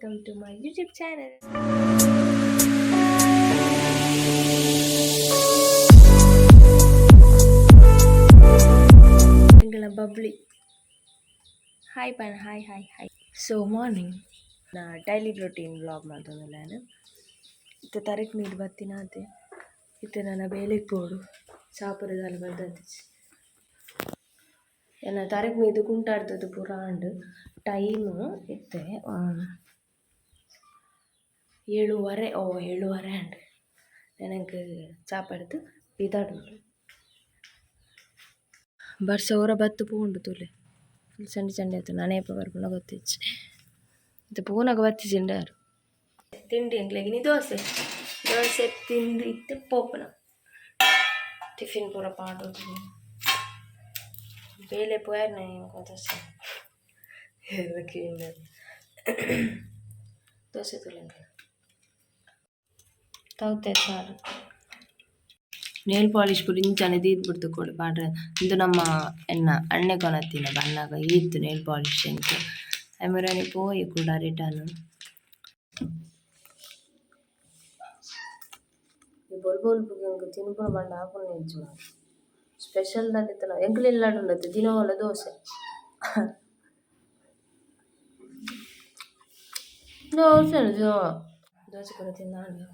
Welcome to my YouTube channel. ಎಂಗಳ bubbly hi ಪನ್ hi hi hi. So morning ನಾ daily routine vlog ಮಾಡ್ತೊಂದುಲ್ಲೆ. ಇತ್ತೆ ತರೆಕ್ ನೀರು ಬತ್ತಿನಾತೆ. ಇತ್ತೆ ನನ್ನ ಬೇಲೆಗ್ ಪೋಡು ಚಾಪುರದಾಲ ಬಲ್ದಂತಿಚ್ಚಿ. ಎನ್ನ ತರೆಕ್ ಮೀದು ಕುಂಟಾಡ್ದದ್ದು ಪೂರ ಆಂಡ್. ಟೈಮ್ ಇತ್ತೆ 7:30. ಓ 7:30 ಆಂಡ್. ನನಗೆ ಚಾಪಡ್ದು ಪಿದಾಡುಂಡು. ಬರ್ಸ ಓರ ಬತ್ತು ಪೋಂಡು ತೂಲೆ. ಫುಲ್ ಚಂಡಿ ಚಂಡಿ ಆಯ್ತು. ನಾನೇ ಏಪ ಬರ್ಪುನ ಗೊತ್ತಿಜ್ಜಿ. ಇತ್ತೆ ಪೂನಗ ಬತ್ತಿಜಿಂಡಾರು. ತಿಂಡಿ ಎಂಕ್ಲೆಗ್ ದೋಸೆ ದೋಸೆ ತಿಂದು ಇತ್ತೆ ಪೋಪುನ. ಟಿಫಿನ್ ಪೂರ ಪಾಡೋದು ಬೇಲೆ ಪೋಯರ್ನ ದೋಸೆ ದೋಸೆ ತುಲೆ ತೌತೆ ಸಾರು. ನೇಲ್ ಪಾಲಿಶ್ ಪೂರ ಇಂಚನೆ ದೀದ್ ಬಿಡ್ತು ಕೊಡು ಪಾಡ್ರೆ. ಇಂದು ನಮ್ಮ ಎನ್ನ ಅಣ್ಣೆ ಕೊನತ್ತಿನ ಬನ್ನಾಗ ಇತ್ತು ನೇಲ್ ಪಾಲಿಶ್ ಎಂಕ್. ಐಮರನಿ ಪೋಯಿ ಕೂಡ ರಿಟರ್ನ್. ಬೊಲ್ ಬೊಲ್ಪುಗು ಎಂಕ್ ತಿನ್ಪುನ ಪಂಡ ಆಪುನ ಇಜ್ಜಿ. ಸ್ಪೆಷಲ್ ದಾದ ಎಂಕ್ಲ ಇಲ್ಲಡ್ ಉಂಡತೆ ದಿನೋಲ ದೋಸೆ ದೋಸೆ ದಿನೋಲ ದೋಸೆ ಪೂರ ತಿಂದಾಂಡ್.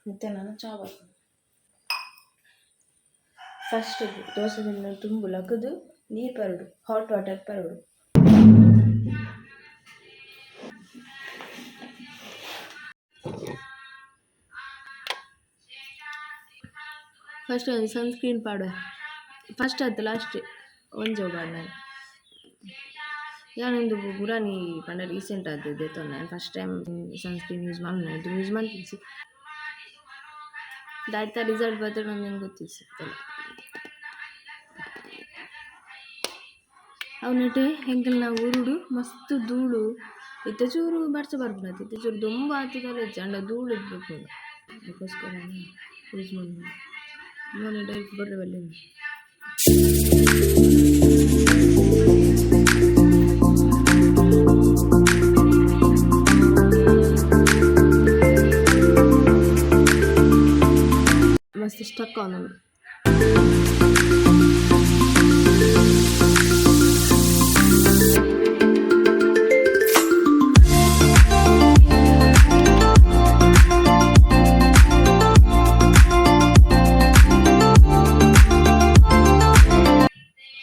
ಇತ್ತೆ ನಾನು ಚಾ ಬರ್ಪುಂಡು. ಫಸ್ಟ್ ದೋಸೆ ತಿನ್ನ ತುಂಬು ಲಕ್ಕುದು ನೀರು ಪರಡು, ಹಾಟ್ ವಾಟರ್ ಪರಡು. ಫಸ್ಟ್ ಒಂದು ಸನ್ಸ್ಕ್ರೀನ್ ಪಾಡುವೆ. ಫಸ್ಟ್ ಆಯ್ತು, ಲಾಸ್ಟ್ ಒಂಜಿ ಪಾಡ್. ನಾನು ಯಾನೊಂದು ಪುರಾನಿ ಪಂಡ ರೀಸೆಂಟ್ ಆದ್ ದೆತೊನ್ನೆ. ಫಸ್ಟ್ ಟೈಮ್ ಸನ್ಸ್ಕ್ರೀನ್ ಯೂಸ್ ಮಲ್ಪುನೆ. ದುಂಬು ಯೂಸ್ ಮಲ್ತಿಜ್ಜಿ. ದಾಯ್ತ ರಿಸಲ್ಟ್ ಬರ್ತದೆ ನಂಗೆ ಗೊತ್ತಿಜ್ಜಿ. ಅವು ನೆಟೆ ಎಂಕಲ್ನ ಊರುಡು ಮಸ್ತ್ ಧೂಳು. ಇತ್ತೆ ಚೂರು ಬರ್ಸ ಬರ್ಪುಂಡು. ಇತ್ತೆ ಚೂರು ದೊಂಬು ಆತುದಲ ಇಜ್ಜಿ, ಆಂಡ ಧೂಳು ಬರ್ಪುಂಡು. ಅದಕ್ಕೋಸ್ಕರ ಯೂಸ್ ಮಲ್ಪುನು. ಮೊನ್ನೆ ಡೈರೆಕ್ಟ್ ಬರ್ರೆ ಬಲ್ಲೆ. ಮಸ್ತ್ ಸ್ಟಕ್ ಆವೊಂದುಂಡು.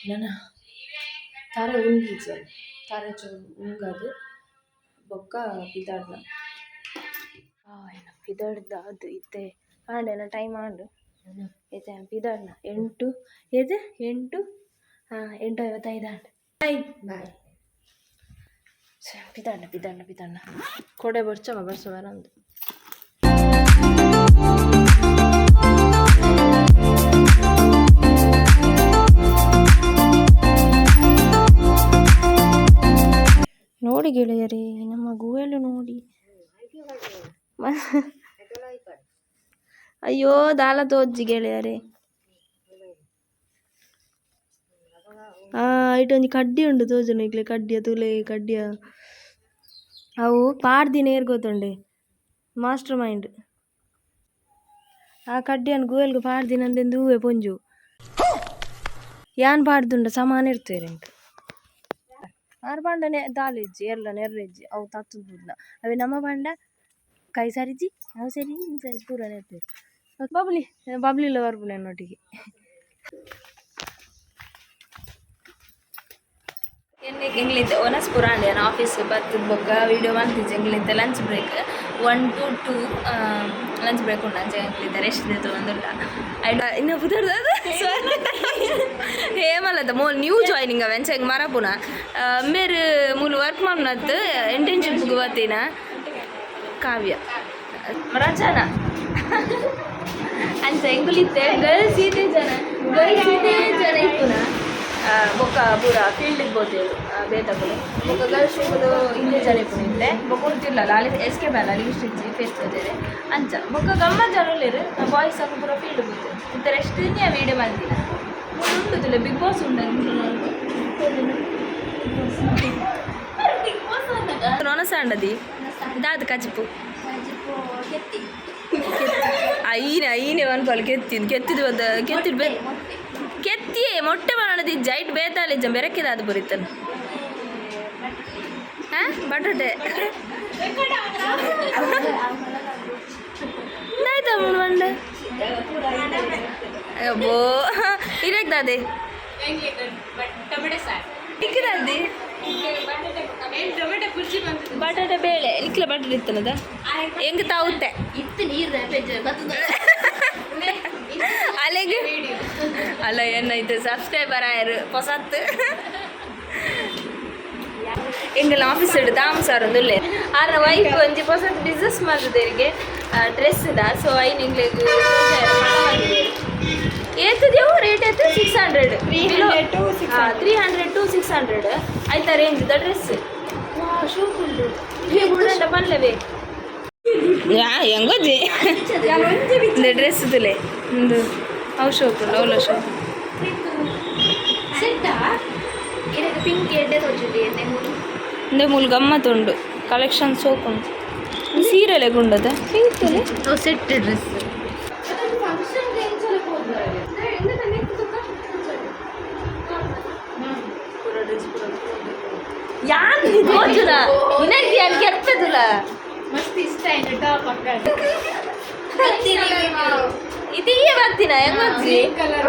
ನನ ತರೆ ಉಂಗಿಜ, ತರೆ ಚೂರು ಉಂಗದು ಬೊಕ್ಕ ಪಿದಾಡ್ನ. ಪಿದಾಡ್ದ ಅದು ಇತ್ತೆ ಆಂಡ್, ಎನ್ನ ಟೈಮ್ ಆಂಡ್. ಇತ್ತೆ ಪಿದಾಡ್ನ. ಎಂಟು ಏತ್ ಎಂಟು, ಹಾಂ, 8:55 ಆಂಡ್. Boy boy. ಪಿದಾಡ್ನ ಪಿದಾಡ್ನ ಪಿದಾಡ್ನ. ಕೊಡೆ ಬರ್ಚವ ಬರ್ಸ ಬರಂದು. ನೋಡಿ ಗೆಳೆಯರೇ, ನಮ್ಮ ಗುವೆಲು ನೋಡಿ. ಅಯ್ಯೋ, ದಾಲ ತೋಜ್ಜಿ ಗೆಳೆಯರೇ. ಆ ಐಟೊಂಜಿ ಕಡ್ಡಿ ಉಂಡು, ತೋಜುಂಡು ಇಕ್ಲೆ ಕಡ್ಡಿಯ ತೂಲೆ. ಕಡ್ಡಿಯ ಅವು ಪಾಡ್ದಿನ ಏರ್ ಗೊತ್ತುಂಡೆ? ಮಾಸ್ಟರ್ ಮೈಂಡ್ ಆ ಕಡ್ಡಿಯನ್ ಗುವೆಲ್ಗ್ ಪಾಡ್ದಿನ ಅಂದೆಂದು ಹೂವೆ ಪೊಂಜು ಯಾನ್ ಪಾಡ್ದುಂಡ ಸಮಾನ ಇರ್ತೇವೆ ಎಂಕ್. ಆರ್ ಪಂಡನೆ ದಾಲ ಇಜ್ಜಿ, ಎರ್ಲ ನೆರ್ರ ಇಜ್ಜಿ, ಅವು ತತ್ತುದು ಬುಡ್ನ. ಅವೆ ನಮ್ಮ ಪಂಡ ಕೈ ಸರಿಜಿ, ಅವು ಸರಿ ಸರಿ ಪೂರ ನೆರ್ಪೆರ್. ಬಬ್ಲಿ ಬಬ್ಲಿಲ ಬರ್ಪುಂಡು ಎನ್ನೊಟ್ಟಿಗೆ. ಎಂಗ್ಲಿತ್ತೆ ಒನಸ್ ಪೂರ ಆಂಡ್. ಯಾನ್ ಆಫೀಸ್ ಬತ್ತದ್ ಬೊಕ್ಕ video ಮಲ್ತಿಜ್ಜಿ. ಎಂಗ್ಲಿತ್ತೆ lunch break, 1 to 2 lunch break ಉಂಡು. ಅಂಚ ಎಂಗ್ಲಿತ್ತೆ ರೆಸ್ಟ್ ದೆತೊಂದುಲ್ಲ. ಇನ್ನ ಪುದರ್ದ ಹೇಮಲತ ಮೋಲ್ ನ್ಯೂ ಜಾಯ್ನಿಂಗ್ ಅವೆ. ಅಂಚ ಮರಪುನ ಮೇರ್ ಮೂಲು ವರ್ಕ್ ಮಲ್ಪುನತ್, ಇಂಟರ್ನ್ಶಿಪ್ ಬತ್ತಿನ ಕಾವ್ಯ ರಚನಾ. ಅಂಚ ಎಂಕುಲಿತ್ತೆ ಗರ್ಲ್ಸ್ ಈತೆ ಜನ, ಗರ್ಲ್ಸ್ ಈತೆ ಜನ ಇಪ್ಪುನ. ಬೊಕ್ಕ ಪೂರ ಫೀಲ್ಡಿಗೆ ಪೋತೇರು ಬೇತಕುಲು. ಬೊಕ್ಕ ಗರ್ಲ್ಸ್ ಇಂದೇ ಜನ ಇಪ್ಪುನ ಇತ್ತೆ. ಬೊಕ್ಕ ಉಂತಿರ್ಲಲ್ಲ ಅಲ್ಲಿ ಎಸ್ಕೇಪ್ ಅಲ್ಲ, ಅಲ್ಲಿ ಇಷ್ಟಿಜ್ಜಿ ಫೇಸ್ ತೋಜೆರೆ. ಅಂಚ ಬೊಕ್ಕ ಗಮ್ಮತ್ ಜನ ಉಲ್ಲೆರ್. ಬಾಯ್ಸ್ ಅಕುಲು ಪೂರ ಫೀಲ್ಡ್ ಪೋತೆರ್. ಇತ್ತೆ ರೆಸ್ಟ್. ವೀಡಿಯೋ ಮಲ್ತಿನ. ಮೂಲು ಉಂಡು ಬಿಗ್ ಬಾಸ್ ಉಂಡು. Big boss. ನೊನಸಾಂಡದಿ ದಾದ ಕಜಿಪು ಐನೆ ಐನೆ ಪನ್ಪಲ್ ಕೆತ್ತಿದ್ ಕೆತ್ತಿದ್ ಬಂದ ಕೆತ್ತಿಡ್ ಬೇ ಕೆತ್ತಿಯೇ ಮೊಟ್ಟೆ ಮಾಡೋದು ಜೈಟ್ ಬೇತಾಲಿಜ್ಜ ಬೆರಕೆದಾದ ಬರಿತನ. ಹಾ ಬಟಾಟೆ ಆಯ್ತಾ ಮಂಡೆ ಅಬ್ಬೋ ಇರೇಕ್ ದಾದೆ ಇಕ್ಕಿದಾದಿ ಬಟಾಟೆ ಬೇಳೆ ನಿಕ್ಲ ಬಟಾಟೆ ಇತ್ತನದ ಹೆಂಗ್ ತಾವುತ್ತೆ ಇತ್ತು ನೀರು ಅಲೆಗ್ ಅಲ್ಲ ಏನಾಯ್ತು ಸಬ್ಸ್ಕ್ರೈಬರ್ ಆಯರು ಹೊಸತ್ತು ಎಂಗಲ್ ಆಫೀಸ್ ದಾಮ್ ಸರ್ ಒಂದುಲ್ಲೆ ಆರ್ನ ವೈಫ್ ಒಂಜಿ ಹೊಸತ್ ಬಿಸ್ನೆಸ್ ಮಾಡ್ತದೆ ಡ್ರೆಸ್ the. So ಐನ್ ಎಂಗ್ಲೆಗ್ ಏತದೇವು ರೇಟ್ ಆಯ್ತು 600. 300 to 600. 300 to 600 ಆಯ್ತಾ ರೇಂಜ್ the dress. ವಾ ಶೂಕ್ ಉಂಟು ಉಳ್ಳಂಡ ಪನ್ಲೆವೆ ಯಾ ಹೆಂಗೋಜಿ ಡ್ರೆಸ್ ತುಲೆ ಒಂದು ಅವು ಶೋಕ್ ಉಂಡು ಅವಲ ಶೋಕ್. ಪಿಂಕ್ ಎಡ್ಡೆ ತೋಚುಂಡು ಎಣ್ಣೆ ಮೂಲು. ಇಂದೆ ಮೂಲು ಗಮ್ಮತ್ ಉಂಡು ಕಲೆಕ್ಷನ್ ಸೋಕ್ ಉಂಡು ಸೀರೆ ಗುಂಡದ ಪಿಂಕ್ ತುಲೆ. Set dress. ಯಾನ್ ತೋಜುನ ಇನಂತಿ ಯಾನ್ ಕೆರ್ಪೆದುಲ. ಮಸ್ತ್ ಇಷ್ಟ ಆಯ್ತು ಟಾಪ್ ಅಕ್ಕ. ಇದೀಯ ಬರ್ತೀನ ಹೆಂಗೊಜ್ಜಿ. ಕಲರ್.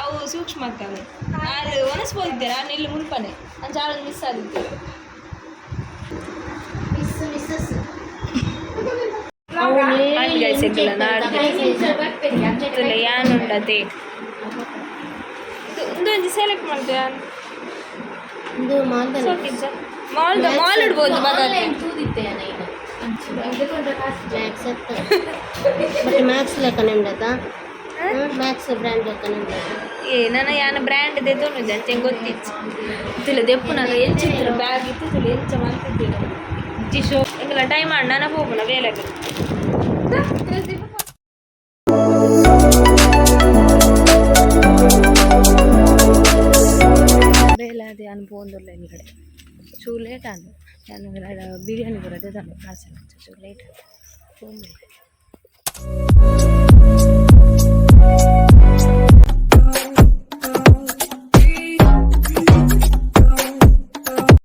ಅವು ಸೂಕ್ಷ್ಮ ಆಗ್ತಾವೆ ಆರು ಒಣಸ್ಬೋದಿದ್ದೆ ನಾನು ಇಲ್ಲಿ ಮುನ್ಪನೆ ನಾನು ಚಾಲ ಮಿಸ್ ಆಗಿತ್ತು. ಮಿಸ್ ಮಿಸ್ಸಸ್ ಯಾನ್ ಉಂಡತೆ ಇದು ಒಂಜಿ ಸೆಲೆಕ್ಟ್ ಮಾಡ್ತೆ ಯಾನ್. ಇದು ಮಾಲ್. ಮಾಲ್ ಮಾಲ್ ಇಡ್ಬೋದು ಬದಲು. ತೂದಿತ್ತೆ ಮ್ಯಾಕ್ಸ್ ಬಟ್ ಮ್ಯಾಕ್ಸ್ ಲೆಕ್ಕನೆ ಉಂಡತಾ ಮ್ಯಾಕ್ಸ್ ಬ್ರ್ಯಾಂಡ್ ಲೆಕ್ಕನೆ ಉಂಡತಾ. ಏ ನನ್ನ ಯಾನ ಬ್ರ್ಯಾಂಡ್ ದೆತೊನುಜ ಅಂಚೆ ಗೊತ್ತಿತ್ತು ತುಲೆ ದೆಪ್ಪುನಾಗ ಎಂಚಿತ್ತು ಬ್ಯಾಗ್ ಇತ್ತು ತುಲೆ ಎಂಚ ಮಾಡ್ತಿದ್ದಿಲ್ಲ ಎಂಕಲ ಟೈಮ್ ಅಣ್ಣ ಹೋಗುಣ ವೇಲೆಗೆ. ಬೇಲೆ ಅದೇ ಅನ್ಪೋಂದುಲ್ಲ ಈ ಕಡೆ ಚೂರು ಲೇಟ್ ಆಂಡ್ ಯಾನ್ ಬಿರಿಯಾನಿ ಪೂರ ದೆತೊಂಡೆ ಪಾರ್ಸೆಲ್ ಚೂರು ಲೇಟ್ ಆಂಡ್ ಪೋಂದುಲ್ಲೆ.